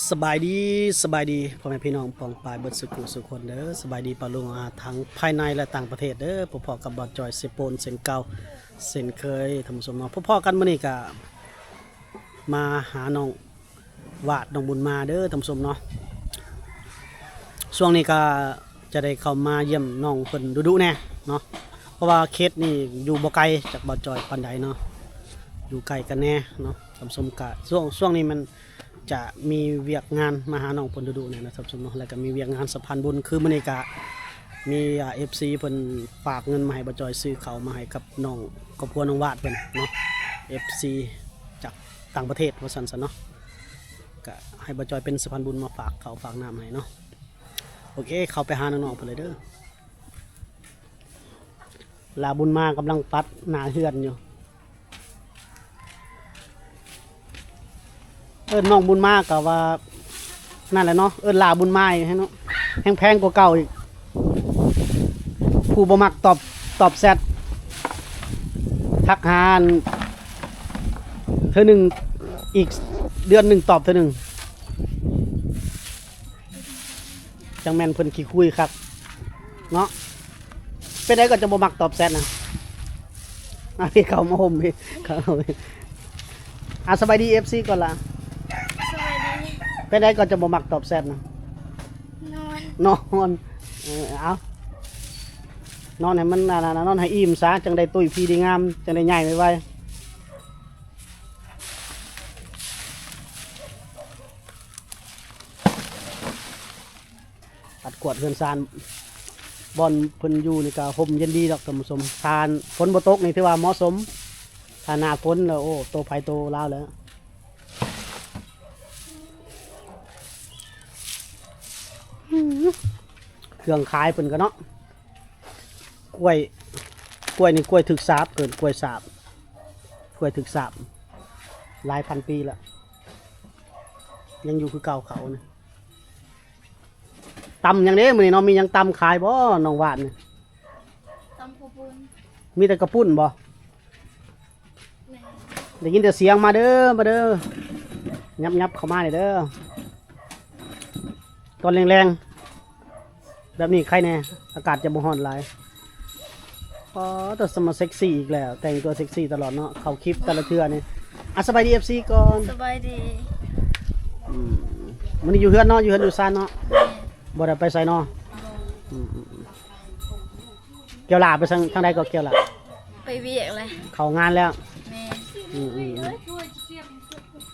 ສະບາຍດີ ສະບາຍດີພໍ່ແມ່ພີ່ນ້ອງປ້ອງປາຍເບິດສູ່ຜູ້ສູ່ຄົນເດີ. ສະບາຍດີປ້າລຸງ ອາ ທັງພາຍໃນ ແລະ ຕ່າງປະເທດເດີ. ພົບພໍ້ກັບບ່າວຈອຍເຊໂປນເຊັ່ນເກົ່າເຊັ່ນເຄີຍ ທ່ານຜູ້ຊົມເນາະ. ພົບພໍ້ກັນມື້ນີ້ກະມາຫານ້ອງ ວາດນ້ອງບຸນມາເດີທ່ານຜູ້ຊົມເນາະ. ຊ່ວງນີ້ກໍຈະໄດ້ເຂົ້າມາຢ້ຽມນ້ອງເພິ່ນດຸໆແດ່ເນາະ ເພາະວ່າເຂດນີ້ຢູ່ບໍ່ໄກຈາກບ່າວຈອຍປານໃດເນາະ ຢູ່ໃກ້ກັນແດ່ເນາະທ່ານຜູ້ຊົມ. ກະຊ່ວງ ຊ່ວງນີ້ມັນຈະມີວຽກງານມາຫານ້ອງເພິ່ນດຸໆແດ່ເນາະທ່ານຜູ້ຊົມເນາະ ແລ້ວກໍມີວຽກງານສະພານບຸນ. ຄືມື້ນີ້ກະມີ ອາ ເອັຟຊີ ເພິ່ນຝາກເງິນມາໃຫ້ບ່າວຈອຍ ຊື້ເຂົ້າມາໃຫ້ກັບນ້ອງ ຄອບຄົວນ້ອງວາດເພິ່ນເນາະ ເອັຟຊີ ຈາກ ຕ່າງປະເທດວ່າຊັ້ນຊະເນາະ. ກະໃຫ້ບ່າວຈອຍເປັນສະພານບຸນມາຝາກເຂົ້າຝາກນ້ຳໃຫ້ເນາະ. ໂອເຄ ເຂົ້າໄປຫານ້ອງໆເພິ່ນເລີຍເດີ. ຫຼ້າບຸນມາກຳລັງປັດໜ້າເຮືອນຢູ່. ເອີ້ນນ້ອງບຸນມາກໍວ່ານັ້ນແຫຼະເນາະ ເອີ້ນຫຼ້າບຸນມາອີກເນາະ ແຮງແພງກວ່າເກົ່າອີກ. ຜູ້ບໍ່ມັກຕອບ ຕອບແຊັດ ທັກຫາເທື່ອໜຶ່ງ ອີກເດືອນໜຶ່ງຕອບເທື່ອໜຶ່ງ. ຈັ່ງແມ່ນເພິ່ນຂີ້ຄຸຍຄັກເນາະ. ເປັນໃດກໍຈະບໍ່ມັກຕອບແຊັດນະ? ອ່ະ ພີ່ເຂົ້າມາຫົ່ມ ພີ່ເຂົ້າມາຫົ່ມ. ອ່ະ ສະບາຍດີ ເອັຟຊີ ກ່ອນລະ. ສະບາຍດີ. ເປັນໃດກໍຈະບໍ່ມັກຕອບແຊັດນະ? ນອນ. ນອນ. ເອີ ເອົາ ນອນໃຫ້ມັນ ນອນໃຫ້ອີ່ມຊະ ຈັ່ງໄດ້ຕຸ້ຍພີດີງາມ ຈັ່ງໄດ້ໃຫຍ່ໄວໆ. ປັດກວາດເຮືອນຊານ ບ່ອນເພິ່ນຢູ່ນີ້ກະຮົ່ມເຢັນດີດອກທ່ານຜູ້ຊົມ. ຖ້າຝົນບໍ່ຕົກນີ້ຖືວ່າເໝາະສົມ ຖ້າໜ້າຝົນແລ້ວ ໂອ້ ໂຕໃຜໂຕລາວແລ້ວ. ເຄື່ອງຂາຍເພິ່ນກະເນາະ ກ້ວຍ ກ້ວຍນີ້ ກ້ວຍຖືກສາບ ເອີ້ນກ້ວຍສາບ ກ້ວຍຖືກສາບ ຫຼາຍພັນປີແລ້ວ ຍັງຢູ່ຄືເກົ່າ. ເຂົານີ້ ຕຳຫຍັງເດ້ມື້ນີ້ເນາະ? ມີຫຍັງຕຳຂາຍບໍ່ນ້ອງວາດນີ້? ຕຳເຂົ້າປຸ້ນ. ມີແຕ່ເຂົ້າປຸ້ນບໍ່? ແມ່ນ. ໄດ້ຍິນແຕ່ສຽງ ມາເດີ ມາເດີ ຫຍັບໆເຂົ້າມານີ້ເດີ. ຕອນແລງໆແບບນີ້ໃຄແດ່ ອາກາດຈະບໍ່ຮ້ອນຫຼາຍ. ອໍ ແຕ່ສະມາເຊັກຊີອີກແລ້ວ ແຕ່ງຕົວເຊັກຊີຕະຫຼອດເນາະ ເຂົ້າຄລິບແຕ່ລະເທື່ອນີ້. ອ່ະ ສະບາຍດີ ເອັຟຊີ ກ່ອນ. ສະບາຍດີ. ອືມ ມື້ນີ້ຢູ່ເຮືອນເນາະ ຢູ່ເຮືອນຢູ່ຊານເນາະ. ແມ່ນ. ບໍ່ໄດ້ໄປໃສເນາະ. ອືມ ອືມ ອືມ. ແກ້ວຫຼ້າໄປທາງ ທາງໃດກໍແກ້ວຫຼ້າ? ໄປວຽກແລ້ວ. ເຂົ້າງານແລ້ວ. ແມ່ນ. ອືມ ອືມ ອືມ.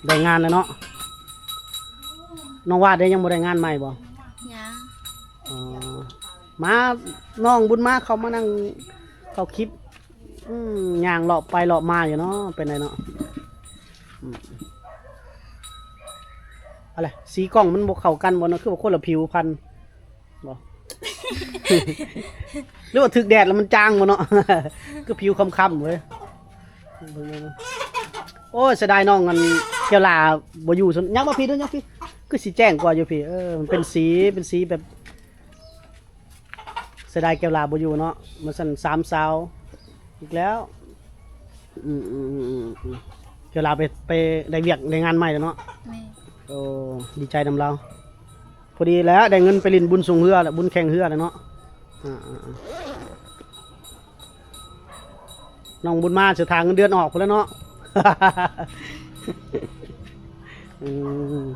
ໄດ້ງານແລ້ວເນາະ. ນ້ອງວາດເດ້ ຍັງບໍ່ໄດ້ງານໃໝ່ບໍ່? ຍັງ. ອໍ ມາ ນ້ອງບຸນມາເຂົ້າມານັ່ງເຂົ້າຄລິບ. ອືມ ຍ່າງເລາະໄປເລາະມາຢູ່ເນາະ ເປັນໃດເນາະ. ອືມ ອະໄລ ສີກ້ອງມັນບໍ່ເຂົ້າກັນບໍ່ເນາະ ຄືວ່າຄົນລະຜິວພັນ. ບໍ່ ຫຼືວ່າຖືກແດດແລ້ວມັນຈາງບໍ່ເນາະ ຄືຜິວຄ້ຳໆເວີຍ. ໂອ້ຍ ເສຍດາຍນ້ອງອັນແກ້ວຫຼ້າບໍ່ຢູ່ຊັ້ນ. ຍັບມາພີ້ເດີ ຍັບພີ້ ຄືຊິແຈ້ງກວ່າຢູ່ພີ້. ເອີ ມັນເປັນສີ ເປັນສີແບບ ເສຍດາຍແກ້ວຫຼ້າບໍ່ຢູ່ເນາະ ວ່າຊັ້ນ. ສາມສາວອີກແລ້ວ. ອືມ ອືມ ອືມ ອືມ. ແກ້ວຫຼ້າໄປ ໄປໄດ້ວຽກໄດ້ງານໃໝ່ແລ້ວເນາະ. ແມ່ນ. ໂອ້ ດີໃຈນຳລາວ. ພໍດີແລ້ວ ໄດ້ເງິນໄປຫຼິ້ນບຸນຊ່ວງເຮືອແລ້ວ ບຸນແຂ່ງເຮືອແລ້ວເນາະ. ອ່າ ນ້ອງບຸນມາຊິຖ້າເງິນເດືອນອອກພຸ້ນແຫຼະເນາະ. ອືມ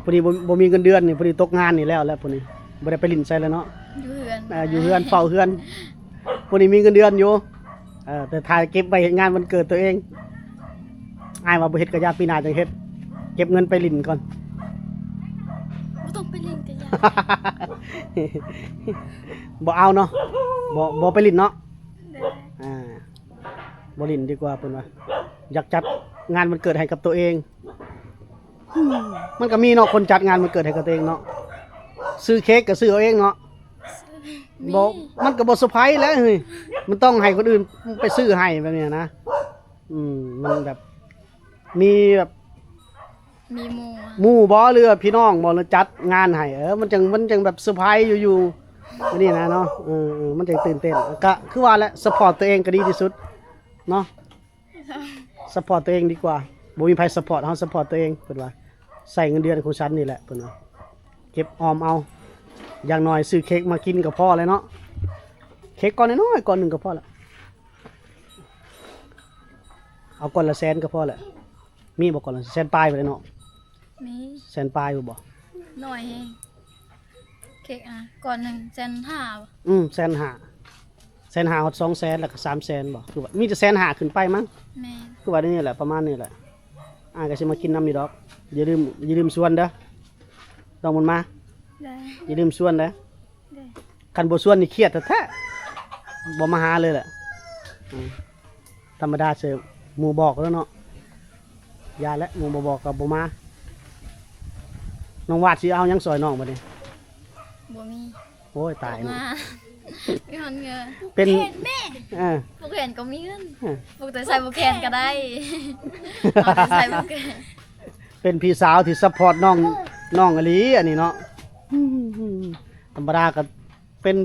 ພໍດີບໍ່ ບໍ່ມີເງິນເດືອນນີ້ ພໍດີຕົກງານນີ້ແລ້ວ ແລ້ວພໍດີບໍ່ໄດ້ໄປຫຼິ້ນໃສແລ້ວເນາະ. ຢູ່ເຮືອນ ເອີ ຢູ່ເຮືອນເຝົ້າເຮືອນ. ຜູ້ນີ້ມີເງິນເດືອນຢູ່ ເອີ ແຕ່ຖ້າເກັບໄວ້ເຮັດງານວັນເກີດຕົວເອງ. ອ້າຍວ່າບໍ່ເຮັດກະຢ່າ ປີໜ້າຈັ່ງເຮັດ ເກັບເງິນໄປຫຼິ້ນກ່ອນ. ບໍ່ຕ້ອງໄປຫຼິ້ນກະຢ່າ. ບໍ່ເອົາເນາະ ບໍ່ ບໍ່ໄປຫຼິ້ນເນາະ. ໂດຍ. ອ່າ ບໍ່ຫຼິ້ນດີກວ່າ ເພິ່ນວ່າ ຢາກຈັດງານວັນເກີດໃຫ້ກັບຕົວເອງ. ມັນກໍມີເນາະ ຄົນຈັດງານວັນເກີດໃຫ້ກັບຕົວເອງເນາະ ຊື້ເຄ້ກກໍຊື້ເອົາເອງເນາະ. ບໍ່ ມັນກໍບໍ່ເຊີໄພແຫຼະເຮີ້ຍ ມັນຕ້ອງໃຫ້ຄົນອື່ນໄປຊື້ໃຫ້ແບບນີ້ນະ. ອືມ ມັນແບບ ມີແບບ ມີໝູ່ ໝູ່ບໍ່ ຫຼືວ່າພີ່ນ້ອງບໍ່ ລະຈັດງານໃຫ້ ເອີ ມັນຈັ່ງ ມັນຈັ່ງແບບເຊີໄພຢູ່ໆ ອັນນີ້ນະເນາະ. ເອີ ເອີ ມັນຈັ່ງຕື່ນເຕັ້ນ ກະຄືວ່າແຫຼະ ຊັບພອດຕົວເອງກໍດີທີ່ສຸດເນາະ. ຊັບພອດຕົວເອງດີກວ່າ ບໍ່ມີໃຜຊັບພອດເຮົາ ຊັບພອດຕົວເອງ ເພິ່ນວ່າ. ໃຊ້ເງິນເດືອນຂອງສັນນີ້ແຫຼະ ເພິ່ນວ່າ ເກັບອອມເອົາ ຢ່າງໜ້ອຍຊື້ເຄັກມາກິນກໍພໍແລ້ວເນາະ. ເຄັກກ້ອນນ້ອຍໆ ກ້ອນໜຶ່ງກໍພໍລະ. ເອົາກ້ອນລະແສນກໍພໍແຫຼະ. ມີບໍ່ກ້ອນລະແສນປາຍພຸ້ນແຫຼະເນາະ? ມີ. ແສນປາຍພຸ້ນບໍ່? ໜ້ອຍແຮງ. ເຄັກ ອ່າ ກ້ອນໜຶ່ງແສນຫ້າ. ອືມ ແສນຫ້າ ແສນຫ້າຮອດສອງແສນ ແລ້ວກໍສາມແສນບໍ່? ຄືວ່າມີແຕ່ແສນຫ້າຂຶ້ນໄປມັ້ງ. ແມ່ນ. ຄືວ່າແນວນີ້ແຫຼະ ປະມານນີ້ແຫຼະ. ອ້າຍກໍຊິມາກິນນຳຢູ່ດອກ. ຢ່າລືມ ຢ່າລືມຊວນເດີ ນ້ອງບຸນມາ. ໄດ້. ຢ່າລືມຊວນເດີ. ໄດ້. ຄັນບໍ່ຊວນນີ້ຄຽດແທ້ໆ ບໍ່ມາຫາເລີຍແຫຼະ. ອືມ ທຳມະດາເສີ ໝູ່ບອກແລ້ວເນາະ. ຢ່າແຫຼະ ໝູ່ບໍ່ບອກກໍບໍ່ມາ. ນ້ອງວາດຊິເອົາຫຍັງຊ່ອຍນ້ອງບັດນີ້? ບໍ່ມີ. ໂອ້ຍ ຕາຍເນາະ. ບໍ່ມີເງິນ. ເປັນ ແມ່ ເອີ ຜູ້ແຂນກໍມີເງິນ. ເອີ ຜູ້ແຕ່ໃສ່ບໍ່ແຂນກໍໄດ້. ເອົາແຕ່ໃສ່ບໍ່ແຂນ. ເປັນພີ່ສາວທີ່ຊັບພອດນ້ອງ ນ້ອງອີ່ຫຼີອັນນີ້ເນາະ. ທຳມະດາກໍ ເປັນ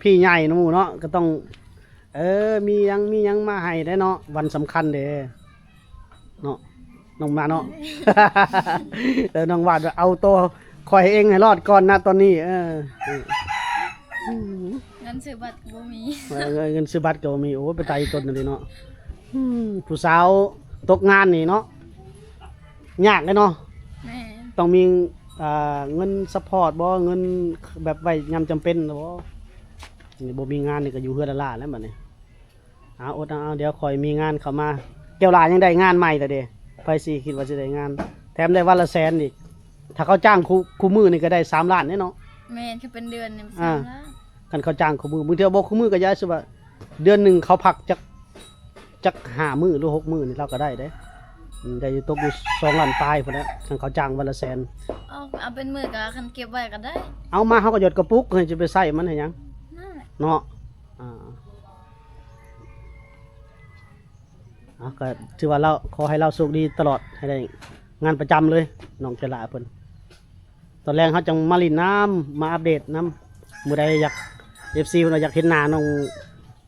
ພີ່ໃຫຍ່ນຳໝູ່ເນາະ ກໍຕ້ອງ ເອີ ມີຫຍັງ ມີຫຍັງມາໃຫ້ໄດ້ເນາະ ວັນສຳຄັນເດ້ເນາະ ນ້ອງມາເນາະ. ເອີ ນ້ອງວາດວ່າ ເອົາໂຕຂ້ອຍເອງໃຫ້ລອດກ່ອນນະຕອນນີ້. ເອີ ເງິນຊື້ບັດກໍບໍ່ມີ. ເອີ ເງິນຊື້ບັດກໍບໍ່ມີ. ໂອ້ຍ ໄປຕາຍອີ່ຕົນນັ້ນເດເນາະ. ອືມ ຜູ້ສາວຕົກງານນີ້ເນາະ ຍາກເດ້ເນາະ. ແມ່ນ. ຕ້ອງມີ ອ່າ ເງິນຊັບພອດບໍ່ ເງິນແບບໄວ້ຍາມຈຳເປັນບໍ່? ນີ້ບໍ່ມີງານນີ້ກໍຢູ່ເຮືອນລ້າໆແລ້ວບັດນີ້. ເອົາ ອົດເອົາ ດຽວຄ່ອຍມີງານເຂົ້າມາ. ແກ້ວຫຼ້າຍັງໄດ້ງານໃໝ່ລະເດ ໃຜຊິຄິດວ່າຊິໄດ້ງານ ແຖມໄດ້ວັນລະແສນອີກ. ຖ້າເຂົາຈ້າງຄູ່ ຄູ່ມື້ນີ້ກໍໄດ້ສາມລ້ານເດ້ເນາະ. ແມ່ນ ຄືເປັນເດືອນນີ້ ອ່າ ສາມລ້ານ. ຄັນເຂົາຈ້າງຄູ່ມື້ ບາງເທື່ອບໍ່ຄູ່ມື້ກໍຢ່າ ຊື່ວ່າເດືອນໜຶ່ງເຂົາພັກຈັກ ຈັກຫ້າມື້ ຫຼື ຫົກມື້ນີ້ລາວກໍໄດ້ເດ້. ອືມ ໄດ້ຢູ່ ຕົກຢູ່ສອງລ້ານປາຍພຸ້ນແຫຼະ ຄັນເຂົາຈ້າງວັນລະແສນ. ເອົາ ເອົາເປັນມື້ກໍ ຄັນເກັບໄວ້ກໍໄດ້. ເອົາມາເຮົາກໍຫຍອດກະປຸກ ເຮົາຈະໄປໃຊ້ມັນເຮັດຫຍັງ? ນັ້ນແຫຼະເນາະ. ອ່າ ເອົາ ກໍຖືວ່າລາວ ຂໍໃຫ້ລາວໂຊກດີຕະຫຼອດ ໃຫ້ໄດ້ງານປະຈຳເລີຍ ນ້ອງແກ້ວຫຼ້າເພິ່ນ. ຕອນແລງເຮົາຈັ່ງມາຫຼິ້ນນຳ ມາອັບເດດນຳ. ມື້ໃດຢາກ ເອັຟຊີ ເພິ່ນວ່າຢາກເຫັນໜ້ານ້ອງ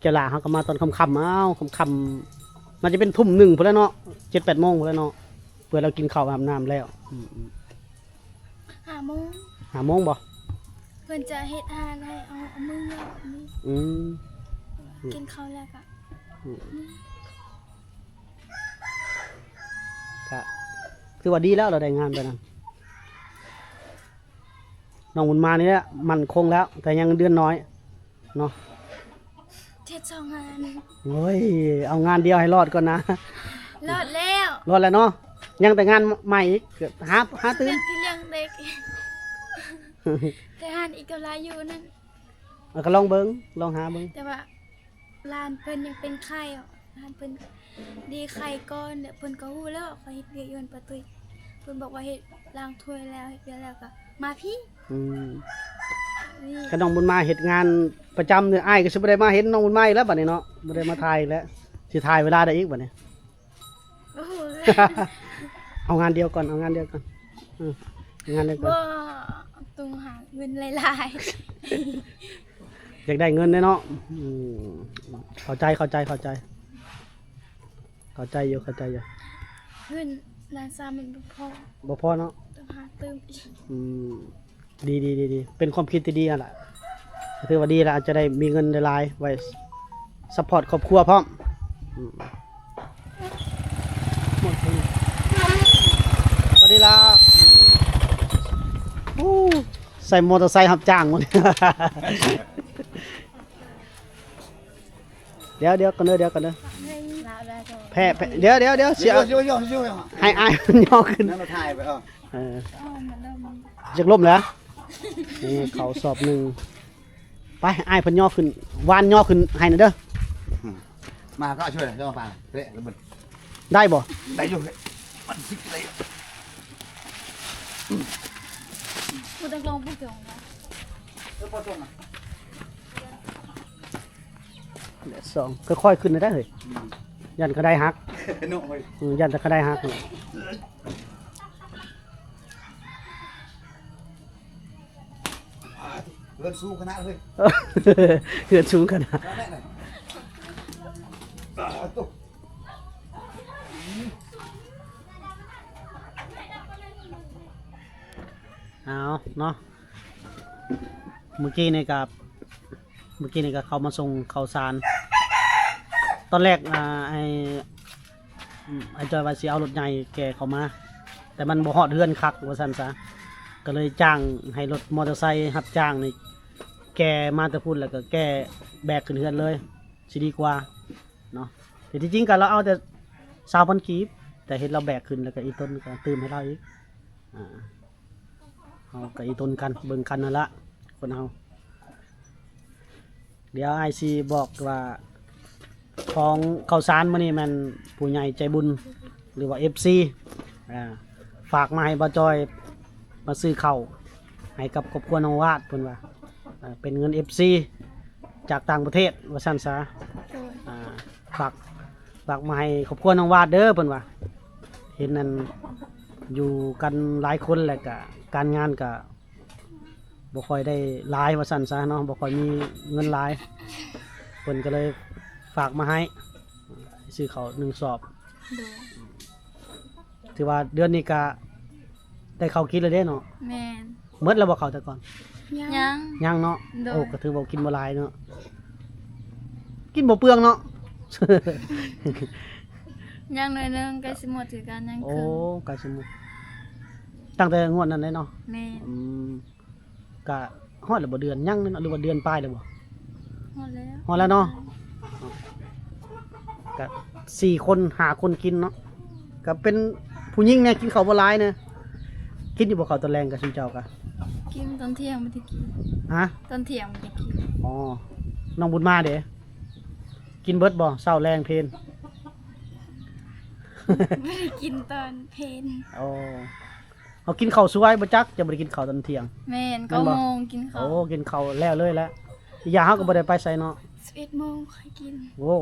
ແກ້ວຫຼ້າ ເຮົາກໍມາຕອນຄ່ຳໆ ເອົາ ຄ່ຳໆ ໜ້າຈະເປັນທຸ່ມໜຶ່ງພຸ້ນແຫຼະເນາະ ເຈັດແປດໂມງພຸ້ນແຫຼະເນາະ ເພື່ອລາວກິນເຂົ້າອາບນ້ຳແລ້ວ. ອືມໆ ຫ້າໂມງ. ຫ້າໂມງບໍ່? ເພິ່ນຈະເຮັດອາຫານໃຫ້ ເອົາ ເອົາມື້ ອືມ ກິນເຂົ້າແລ້ວກໍ ອືມ ກະຖືວ່າດີແລ້ວ ລາວໄດ້ງານໄປນຳ. ນ້ອງບຸນມານີ້ແຫຼະໝັ້ນຄົງແລ້ວ ແຕ່ຍັງເງິນເດືອນໜ້ອຍເນາະ. ເຮັດສອງງານ. ໂອ້ຍ ເອົາງານດຽວໃຫ້ລອດກ່ອນນະ. ລອດແລ້ວ. ລອດແລ້ວເນາະ. ຍັງແຕ່ງານໃໝ່ອີກ. ຫາ ຫາຕື່ມ. ທີ່ລ້ຽງເດັກ. ແຕ່ຫານອີກກໍຫຼາຍຢູ່ນັ້ນ. ເອົາ ກໍລອງເບິ່ງ ລອງຫາເບິ່ງ. ແຕ່ວ່າ ຫຼານເພິ່ນຍັງເປັນໄຂ້ ຫຼານເພິ່ນດີໄຂ້ກ່ອນ ແລ້ວເພິ່ນກໍຮູ້ແລ້ວວ່າຂ້ອຍເຮັດວຽກຢູ່ຫັ້ນປະຕຸ້ຍ. ເພິ່ນບອກວ່າເຮັດລ້າງຖ້ວຍແລ້ວ ເຮັດວຽກແລ້ວກໍມາພີ້. ອືມ ນີ້ ຄັນນ້ອງບຸນມາເຮັດງານປະຈຳນີ້ ອ້າຍກໍຊິບໍ່ໄດ້ມາເຫັນນ້ອງບຸນມາອີກແລ້ວບັດນີ້ເນາະ. ບໍ່ໄດ້ມາຖ່າຍອີກແລ້ວ. ຊິຖ່າຍເວລາໃດອີກບັດນີ້? ໂອ້ໂຫ ເອົາງານດຽວກ່ອນ ເອົາງານດຽວກ່ອນ. ເອີ ງານດຽວກ່ອນ. ບໍ່ ຕ້ອງຫາເງິນຫຼາຍໆ. ຢາກໄດ້ເງິນເດ້ເນາະ. ອືມ ເຂົ້າໃຈ ເຂົ້າໃຈ ເຂົ້າໃຈ ເຂົ້າໃຈຢູ່ ເຂົ້າໃຈຢູ່. ເງິນລ້ານສາມມັນບໍ່ພໍ ບໍ່ພໍເນາະ. ຕ້ອງຫາຕື່ມອີກ. ອືມ ດີໆໆໆ ເປັນຄວາມຄິດທີ່ດີຫັ້ນລະ ກໍຖືວ່າດີລະ ອາດຈະໄດ້ມີເງິນຫຼາຍໆ ໄວ້ຊັບພອດຄອບຄົວພ້ອມ. ອືມ ພໍດີລະ. ອືມ ໂອ້ ໃສ່ມໍເຕີໄຊຮັບຈ້າງໝົດ. ດຽວ ດຽວກ່ອນເດີ ດຽວກ່ອນເດີ. ແພະ ແພະ ດຽວ ດຽວ ດຽວ ເສຍ ໃຫ້ອ້າຍມັນຍໍຂຶ້ນ. ເອີ ຢາກລົ້ມແຫຼະ. ນີ້ເຂົ້າສອບໜຶ່ງ. ໄປ ອ້າຍເພິ່ນຍໍຂຶ້ນ ວານຍໍຂຶ້ນໃຫ້ໜ່ອຍເດີ. ມາກໍຊ່ວຍເຈົ້າປາເລະລະເບິດ ໄດ້ບໍ່? ໄດ້ຢູ່ ມັນຊິໄດ້. ບໍ່ຕ້ອງລົງ ບໍ່ຕ້ອງລົງນະ ເອີ ບໍ່ຕ້ອງນະ. ແລະສອງ ຄ່ອຍໆຂຶ້ນໄດ້ເຮີ້ຍ. ອືມ ຢ້ານກະໄດຫັກເນາະເຮີ້ຍ. ອືມ ຢ້ານແຕ່ກະໄດຫັກ. ເຮືອນສູງຂະໜາດເຮີ້ຍ. ເຮືອນສູງຂະໜາດ. ອາ ໂຕ. ເອົາເນາະ ມື້ກີ້ນີ້ກໍ ມື້ກີ້ນີ້ກໍເຂົ້າມາສົ່ງເຂົ້າສານ. ຕອນແລກ ອ່າ ອ້າຍ ອ້າຍຈ້ອຍວ່າຊິເອົາລົດໃຫຍ່ແກ່ເຂົ້າມາ ແຕ່ມັນບໍ່ຮອດເຮືອນຄັກວ່າຊັ້ນຊະ ກໍເລີຍຈ້າງໃຫ້ລົດມໍເຕີໄຊຮັບຈ້າງນີ້ແກ່ມາແຕ່ພຸ້ນ ແລ້ວກໍແກ່ແບກຂຶ້ນເຮືອນເລີຍ ຊິດີກວ່າເນາະ. ແຕ່ທີ່ຈິງກໍລາວເອົາແຕ່ຊາວພັນກີບ ແຕ່ເຫັນລາວແບກຂຶ້ນ ແລ້ວກໍອີ່ຕົນກໍຕື່ມໃຫ້ລາວອີກ ອ່າ ເຮົາກໍອີ່ຕົນກັນ ເບິ່ງກັນຫັ້ນລະ ຄົນເຮົາ. ດຽວອ້າຍຊິບອກວ່າ ຂອງເຂົ້າສານມື້ນີ້ແມ່ນຜູ້ໃຫຍ່ໃຈບຸນ ຫຼືວ່າ ເອັຟຊີ ອ່າ ຝາກມາໃຫ້ບ່າວຈ້ອຍ ມາຊື້ເຂົ້າໃຫ້ກັບຄອບຄົວນ້ອງວາດ ເພິ່ນວ່າ ເປັນເງິນ ເອັຟຊີ ຈາກຕ່າງປະເທດວ່າຊັ້ນຊະ. ໂດຍ ອ່າ ຝາກ ຝາກມາໃຫ້ຄອບຄົວນ້ອງວາດເດີ ເພິ່ນວ່າ ເຫັນນັ້ນ ຢູ່ກັນຫຼາຍຄົນ ແລ້ວກະການງານກະບໍ່ຄ່ອຍໄດ້ຫຼາຍວ່າຊັ້ນຊະເນາະ ບໍ່ຄ່ອຍມີເງິນຫຼາຍ ເພິ່ນກໍເລີຍຝາກມາໃຫ້ ຊື້ເຂົ້າໜຶ່ງສອບ. ໂດຍ ຖືວ່າເດືອນນີ້ກະໄດ້ເຂົ້າກິນແລ້ວເດ້ເນາະ. ແມ່ນ. ໝົດແລ້ວບໍ່ເຂົ້າແຕ່ກ່ອນ? ຍັງ ຍັງເນາະ. ໂດຍ ໂອ້ ກໍຖືວ່າກິນບໍ່ຫຼາຍເນາະ ກິນບໍ່ເປືອງເນາະ. ຍັງໜ້ອຍໜຶ່ງ ໃກ້ຊິໝົດຄືກັນ ຍັງ ໂອ້ ເຄິ່ງ ໃກ້ຊິໝົດ ຕັ້ງແຕ່ງວດນັ້ນເດ້ເນາະ. ແມ່ນ. ອືມ ກະຮອດແລ້ວບໍ່ເດືອນ? ຍັງເນາະ ຫຼືວ່າເດືອນປາຍແລ້ວບໍ່? ຮອດແລ້ວ ຮອດແລ້ວເນາະ. ກະສີ່ຄົນ ຫ້າຄົນກິນເນາະ ກະເປັນຜູ້ຍິງແດ່ ກິນເຂົ້າບໍ່ຫຼາຍແດ່. ກິນຢູ່ບໍ່ເຂົ້າຕອນແລງກະຊຸມເຈົ້າກະ? ກິນຕອນທ່ຽງບໍ່ໄດ້ກິນ. ຮະ? ຕອນທ່ຽງບໍ່ໄດ້ກິນ. ອໍ ນ້ອງບຸນມາເດ ກິນເບິດບໍ່ ເຊົ້າແລງເພນ? ບໍ່ໄດ້ກິນຕອນເພນ. ອໍ ເຮົາກິນເຂົ້າສວຍບໍ່ຈັກ ຈະບໍ່ໄດ້ກິນເຂົ້າຕອນທ່ຽງ. ແມ່ນ ແມ່ນບໍ່? ເກົ້າໂມງກິນເຂົ້າ. ໂອ້ ກິນເຂົ້າແລ້ວເລີຍແຫຼະ. ອີກຢ່າງເຮົາກໍບໍ່ໄດ້ໄປໃສເນາະ. ສິບເອັດໂມງຄ່ອຍກິນ. ໂອ້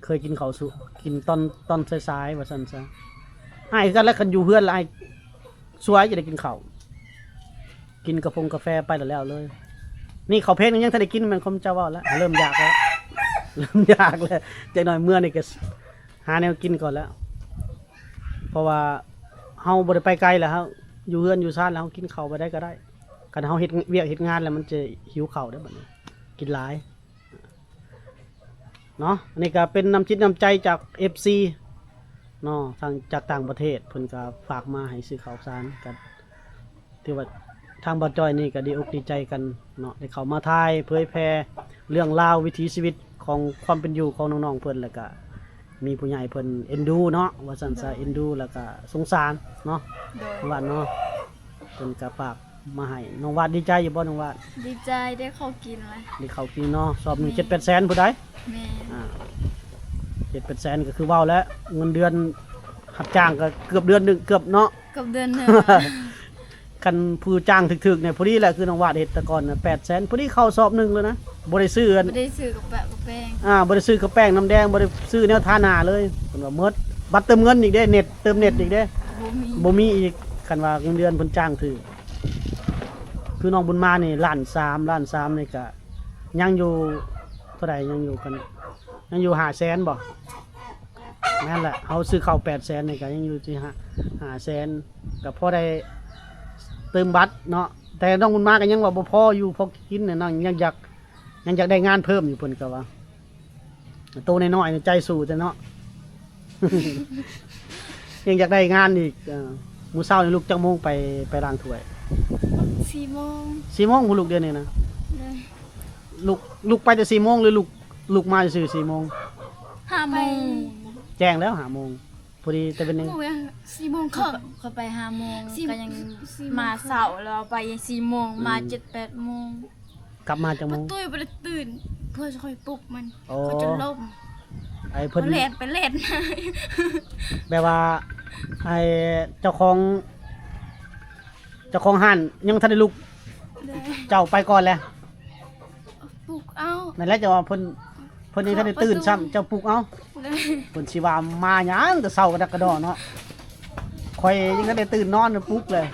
ເຄີຍກິນເຂົ້າສຸ ກິນຕອນ ຕອນສາຍໆ ວ່າຊັ້ນຊະ. ອ້າຍຄືກັນແຫຼະ ຄັນຢູ່ເຮືອນລະອ້າຍສວຍຈະໄດ້ກິນເຂົ້າ ກິນກາຟົງກາແຟໄປລະແລ້ວເລີຍ. ນີ້ເຂົ້າເພນຍັງທັນໄດ້ກິນ ແມ່ນຄວາມເຈົ້າເວົ້າລະ ເລີ່ມຢາກແລ້ວ ເລີ່ມຢາກແລ້ວ. ຈັກໜ້ອຍເມື່ອນີ້ກໍຫາແນວກິນກ່ອນແລ້ວ ເພາະວ່າເຮົາບໍ່ໄດ້ໄປໄກລະ ເຮົາຢູ່ເຮືອນຢູ່ຊານລະ ເຮົາກິນເຂົ້າໄປໃດກໍໄດ້. ຄັນເຮົາເຮັດວຽກເຮັດງານລະ ມັນຈະຫິວເຂົ້າເດ້ບັດນີ້ ກິນຫຼາຍ. ເນາະ ອັນນີ້ກໍເປັນນ້ຳຈິດນ້ຳໃຈຈາກ ເອັຟຊີ ເນາະ ທາງຈາກຕ່າງປະເທດ ເພິ່ນກໍຝາກມາໃຫ້ຊື້ເຂົ້າສານ ກໍຖືວ່າທາງບ່າວຈ້ອຍນີ້ກໍດີອົກດີໃຈກັນເນາະ ໄດ້ເຂົ້າມາຖ່າຍເຜີຍແຜ່ເລື່ອງລາວວິຖີຊີວິດຂອງຄວາມເປັນຢູ່ຂອງນ້ອງໆເພິ່ນ ແລ້ວກໍມີຜູ້ໃຫຍ່ເພິ່ນເອັນດູເນາະ ວ່າຊັ້ນຊະ ເອັນດູ ແລ້ວກໍສົງສານເນາະ. ໂດຍ ວ່າເນາະ ເພິ່ນກໍຝາກ ມາໃຫ້ນ້ອງວາດ. ດີໃຈຢູ່ບໍ່ນ້ອງວາດ? ດີໃຈ ໄດ້ເຂົ້າກິນລະ ໄດ້ເຂົ້າກິນເນາະ. ສອບໜຶ່ງ ແມ່ນ ເຈັດແປດແສນພຸ້ນໃດ໋. ແມ່ນ. ອ່າ ເຈັດແປດແສນກໍຄືເວົ້າແລ້ວ ເງິນເດືອນຮັບຈ້າງກໍເກືອບເດືອນໜຶ່ງ ເກືອບເນາະ ເກືອບເດືອນໜຶ່ງ. ຄັນຜູ້ຈ້າງຖືກໆນີ້ພໍດີແຫຼະ ຄືນ້ອງວາດເຮັດແຕ່ກ່ອນນະ ແປດແສນ ພໍດີເຂົ້າສອບໜຶ່ງເລີຍນະ. ບໍ່ໄດ້ຊື້ອັນ ບໍ່ໄດ້ຊື້ກະປະ ກະແປງ ອ່າ ບໍ່ໄດ້ຊື້ກະແປງນ້ຳແດງ ບໍ່ໄດ້ຊື້ແນວທາໜ້າເລີຍ. ເພິ່ນວ່າໝົດ ບັດເຕີມເງິນອີກເດ້ ເນັດ ເຕີມເນັດອີກເດ້ ບໍ່ມີ ບໍ່ມີອີກ. ຄັນວ່າເງິນເດືອນເພິ່ນຈ້າງຖືກ ຄືນ້ອງບຸນມານີ້ລ້ານສາມ ລ້ານສາມນີ້ກະຍັງຢູ່ເທົ່າໃດ ຍັງຢູ່ກັນ ຍັງຢູ່ຫ້າແສນບໍ່? ແມ່ນແຫຼະ ເຮົາຊື້ເຂົ້າແປດແສນນີ້ກະຍັງຢູ່ທີ່ຫ້າ ຫ້າແສນ ກະພໍໄດ້ເຕີມບັດເນາະ. ແຕ່ນ້ອງບຸນມາກະຍັງວ່າບໍ່ພໍຢູ່ ພໍກິນນະ ຍັງຢາກ ຍັງຢາກໄດ້ງານເພີ່ມຢູ່ ເພິ່ນກະວ່າ. ໂຕນ້ອຍໆນີ້ໃຈສູ້ແທ້ເນາະ ຍັງຢາກໄດ້ງານອີກ. ເອີ ມື້ເຊົ້ານີ້ລຸກຈັກໂມງໄປ ໄປລ້າງຖ້ວຍ? ສີ່ໂມງ. ສີ່ໂມງພຸ້ນລຸກດຽວນີ້ນະ? ໂດຍ. ລຸກ ລຸກໄປແຕ່ສີ່ໂມງ ຫຼືລຸກ ລຸກມາຊື່ສີ່ໂມງ? ຫ້າໂມງ. ແຈ້ງແລ້ວຫ້າໂມງ ພໍດີແຕ່ເປັນ ໂມງ ສີ່ໂມງເຄິ່ງ ຂ້ອຍໄປຫ້າໂມງ ສີ່ ກໍຍັງ ສີ່ໂມງ ມາເຊົ້າແລ້ວ ໄປສີ່ໂມງ ອືມ ມາເຈັດແປດໂມງ. ກັບມາຈັກໂມງ? ປະຕູບໍ່ໄດ້ຕື່ນ ເພື່ອຈະຄ່ອຍປຸກມັນ. ໂອ້ ຂ້ອຍຈົນລົ້ມ ໄອ້ເພິ່ນ ຂ້ອຍແລ່ນໄປແລ່ນມາ ແບບວ່າ ໄອ້ເຈົ້າຂອງ ເຈົ້າຂອງຮ້ານຍັງບໍ່ທັນໄດ້ລຸກ ໂດຍ ເຈົ້າໄປກ່ອນແລ້ວ ປຸກເອົາ. ນັ້ນແຫຼະ ເຈົ້າວ່າເພິ່ນ ເພິ່ນຍັງບໍ່ທັນໄດ້ຕື່ນຊ້ຳ ເຈົ້າປຸກເອົາ. ໂດຍ. ເພິ່ນຊິວ່າມາຫຍັງແຕ່ເຊົ້າກະດັກກະດໍ້ເນາະ ຂ້ອຍຍັງບໍ່ທັນໄດ້ຕື່ນນອນປຸກເລີຍ.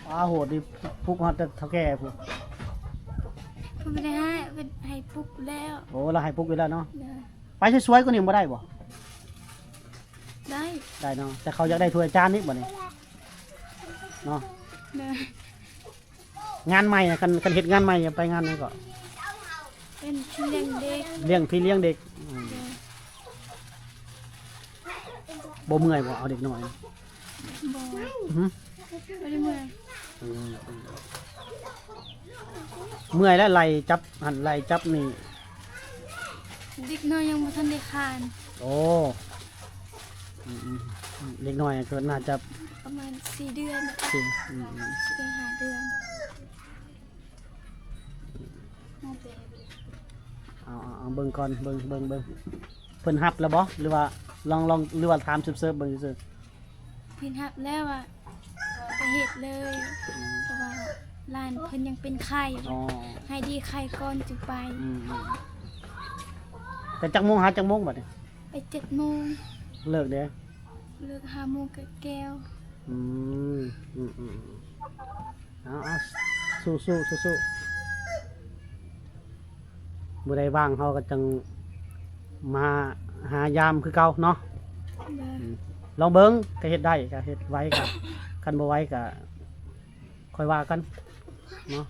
ອ້າ ໂຫດນີ້ ປຸກຮອດແຕ່ເຖົ້າແກ່ພຸ້ນ. ເພິ່ນບໍ່ໄດ້ໃຫ້ ເພິ່ນໃຫ້ປຸກແລ້ວ. ໂອ້ ລາວໃຫ້ປຸກຢູ່ແລ້ວເນາະ. ໂດຍ. ໄປສວຍໆກວ່ານີ້ບໍ່ໄດ້ບໍ່? ໄດ້ ໄດ້ເນາະ ແຕ່ເຂົາຢາກໄດ້ຖ້ວຍຈານນີ້ບັດນີ້ເນາະ. ໂດຍ ງານໃໝ່ນະ ຄັນ ຄັນເຮັດງານໃໝ່ ໄປງານຫຍັງເກາະ? ເປັນພີ່ລ້ຽງເດັກ ລ້ຽງ ພີ່ລ້ຽງເດັກ. ອືມ ໂດຍ ບໍ່ເມື່ອຍບໍ່ ເອົາເດັກນ້ອຍ? ບໍ່ ຫື? ບໍ່ໄດ້ເມື່ອຍ. ອືມ ເມື່ອຍແລ້ວ ໄລ່ຈັບຫັ້ນໄລ່ຈັບນີ້ ເດັກນ້ອຍຍັງບໍ່ທັນໄດ້ຄານ. ໂອ້ ອືມໆ ເດັກນ້ອຍກໍໜ້າຈະປະມານສີ່ເດືອນ. ສີ່ ອືມໆ ສີ່ເດືອນ ຫ້າເດືອນ. ເອົາ ເອົາ ເບິ່ງກ່ອນ ເບິ່ງ ເບິ່ງ ເບິ່ງ ເພິ່ນຮັບແລ້ວບໍ່ ຫຼືວ່າລອງ ລອງ ຫຼືວ່າຖາມເສີບໆເບິ່ງຊື່ໆ? ເພິ່ນຮັບແລ້ວວ່າໄປເຮັດເລີຍ ອືມ ເພາະວ່າຫຼານເພິ່ນຍັງເປັນໄຂ້. ອໍ ໃຫ້ດີໄຂ້ກ່ອນຈຶ່ງໄປ. ອືມໆ ແຕ່ຈັກໂມງຫາຈັກໂມງບັດນີ້? ໄປເຈັດໂມງ. ເລີກເດ? ເລີກຫ້າໂມງແກ່ວໆ. ອືມ ອືມໆ ເອົາໆ ສູ້ໆ ສູ້ໆ ມື້ໃດວ່າງເຮົາກໍຈັ່ງມາຫາຢາມຄືເກົ່າເນາະ. ໂດຍ ອືມ ລອງເບິ່ງ ກໍເຮັດໄດ້ກໍເຮັດ ໄຫວກໍ ຄັນບໍ່ໄຫວກໍຄ່ອຍວ່າກັນເນາະ.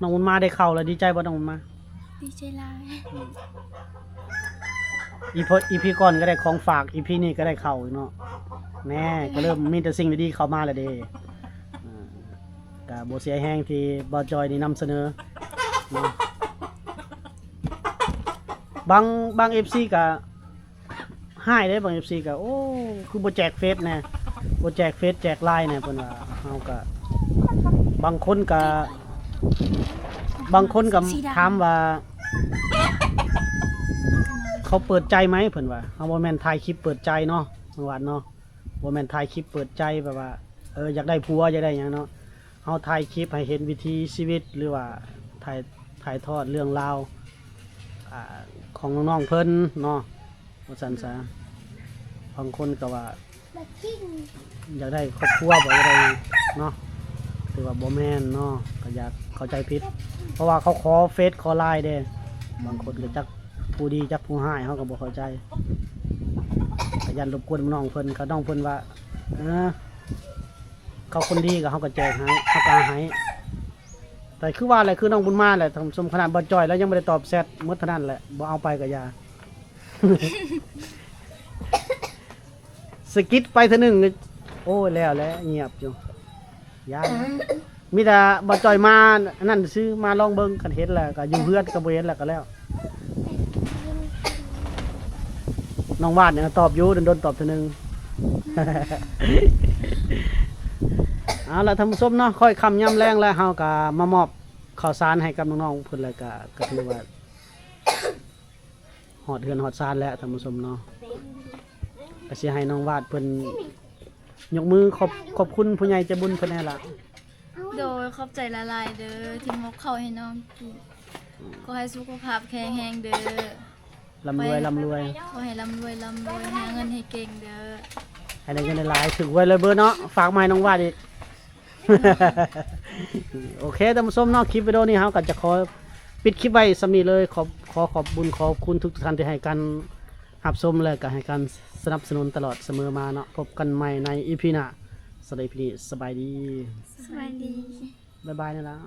ນ້ອງບຸນມາໄດ້ເຂົ້າແລ້ວ ດີໃຈບໍ່ນ້ອງບຸນມາ? ດີໃຈຫຼາຍ. ອີພີ ອີພີກ່ອນກໍໄດ້ຂອງຝາກ ອີພີນີ້ກໍໄດ້ເຂົ້າອີກເນາະ. ແນ່ ກໍເລີ່ມມີແຕ່ສິ່ງດີໆເຂົ້າມາແລ້ວເດ້. ອ່າ ກໍບໍ່ເສຍແຮງທີ່ບ່າວຈ່ອຍນີ້ນຳສະເໜີເນາະ. ບາງ ບາງເອັຟຊີກໍ ຮ້າຍເດ້ ບາງເອັຟຊີກໍ ໂອ້ ຄືບໍ່ແຈກເຟສແດ່ ບໍ່ແຈກເຟສແຈກລາຍແດ່ ເພິ່ນວ່າ. ເຮົາກໍ ບາງຄົນກໍ ບາງຄົນກໍຖາມວ່າ ເຂົາເປີດໃຈໄໝ ເພິ່ນວ່າ. ເຮົາບໍ່ແມ່ນຖ່າຍຄລິບເປີດໃຈເນາະ ນ້ອງວາດເນາະ ບໍ່ແມ່ນຖ່າຍຄລິບເປີດໃຈແບບວ່າ ເອີ ຢາກໄດ້ຜົວ ຢາກໄດ້ຫຍັງເນາະ. ເຮົາຖ່າຍຄລິບໃຫ້ເຫັນວິຖີຊີວິດ ຫຼືວ່າຖ່າຍ ຖ່າຍທອດເລື່ອງລາວ ອ່າ ຂອງນ້ອງໆເພິ່ນເນາະ ວ່າຊັ້ນຊະ. ບາງຄົນກໍວ່າ ຢາກໄດ້ຄອບຄົວບໍ່ ຢາກໄດ້ຫຍັງເນາະ ຖືວ່າບໍ່ແມ່ນເນາະ ກໍຢ່າເຂົ້າໃຈຜິດ ເພາະວ່າເຂົາຂໍເຟສຂໍລາຍເດ້. ບາງຄົນກໍຈັກຜູ້ດີຈັກຜູ້ຮ້າຍ ເຮົາກໍບໍ່ເຂົ້າໃຈ ກໍຢ້ານລົບກວນນ້ອງເພິ່ນ. ກໍນ້ອງເພິ່ນວ່າ ເອີ ເຂົາຄົນດີກໍເຮົາກໍແຈກໃຫ້ ເຮົາກໍໃຫ້. ແຕ່ຄືວ່າແຫຼະ ຄືນ້ອງບຸນມາແຫຼະທ່ານຜູ້ຊົມ ຂະໜາດບ່າວຈ່ອຍແລ້ວຍັງບໍ່ໄດ້ຕອບແຊັດໝົດເທົ່ານັ້ນແຫຼະ ບໍ່ເອົາໄປກໍຢ່າ. ສະກິດໄປເທື່ອໜຶ່ງ ໂອ້ຍ ແລ້ວແຫຼະ ງຽບຢູ່ ຢ້ານ. ມີແຕ່ບ່າວຈ່ອຍມາອັນນັ້ນຊື່ ມາລອງເບິ່ງ ຄັນເຫັນແລ້ວກໍຢູ່ເຮືອນ ຄັນບໍ່ເຫັນແລ້ວກໍແລ້ວ. ນ້ອງວາດນີ້ຕອບຢູ່ ດົນໆຕອບເທື່ອໜຶ່ງ. ເອົາລະທ່ານຜູ້ຊົມເນາະ ຄ່ອຍຄ່ຳຍາມແລງແລ້ວ ເຮົາກໍມາມອບເຂົ້າສານໃຫ້ກັບນ້ອງໆເພິ່ນ ແລ້ວກໍ ກໍຖືວ່າ ຮອດເຮືອນຮອດຊານແລ້ວທ່ານຜູ້ຊົມເນາະ. ກໍຊິໃຫ້ນ້ອງວາດເພິ່ນຍົກມືຂອບ ຂອບຄຸນຜູ້ໃຫຍ່ໃຈບຸນເພິ່ນແດ່ລະ. ໂດຍ ຂອບໃຈຫຼາຍໆເດີ ທີ່ມອບເຂົ້າໃຫ້ນ້ອງກິນ. ຂໍໃຫ້ສຸຂະພາບແຂງແຮງເດີ ລ່ຳລວຍ ລ່ຳລວຍ ຂໍໃຫ້ລ່ຳລວຍ ລ່ຳລວຍ ຫາເງິນໃຫ້ເກັ່ງເດີ ໃຫ້ໄດ້ເງິນຫຼາຍໆ ຖືກຫວຍລວຍເບີເນາະ. ຝາກມາໃຫ້ນ້ອງວາດອີກ. ໂອເຄທ່ານຜູ້ຊົມເນາະ ຄລິບວິດີໂອນີ້ເຮົາກໍຈະຂໍປິດຄລິບໄວ້ສ່ຳນີ້ເລີຍ. ຂໍ ຂໍຂອບບຸນຂອບຄຸນທຸກໆທ່ານທີ່ໃຫ້ການຮັບຊົມ ແລະກໍໃຫ້ການສະໜັບສະໜູນຕະຫຼອດສະເໝີມາເນາະ. ພົບກັນໃໝ່ໃນອີພີໜ້າ. ສຳລັບອີພີນີ້ ສະບາຍດີ. ສະບາຍດີ. ບາຍບາຍແດ່ລະ.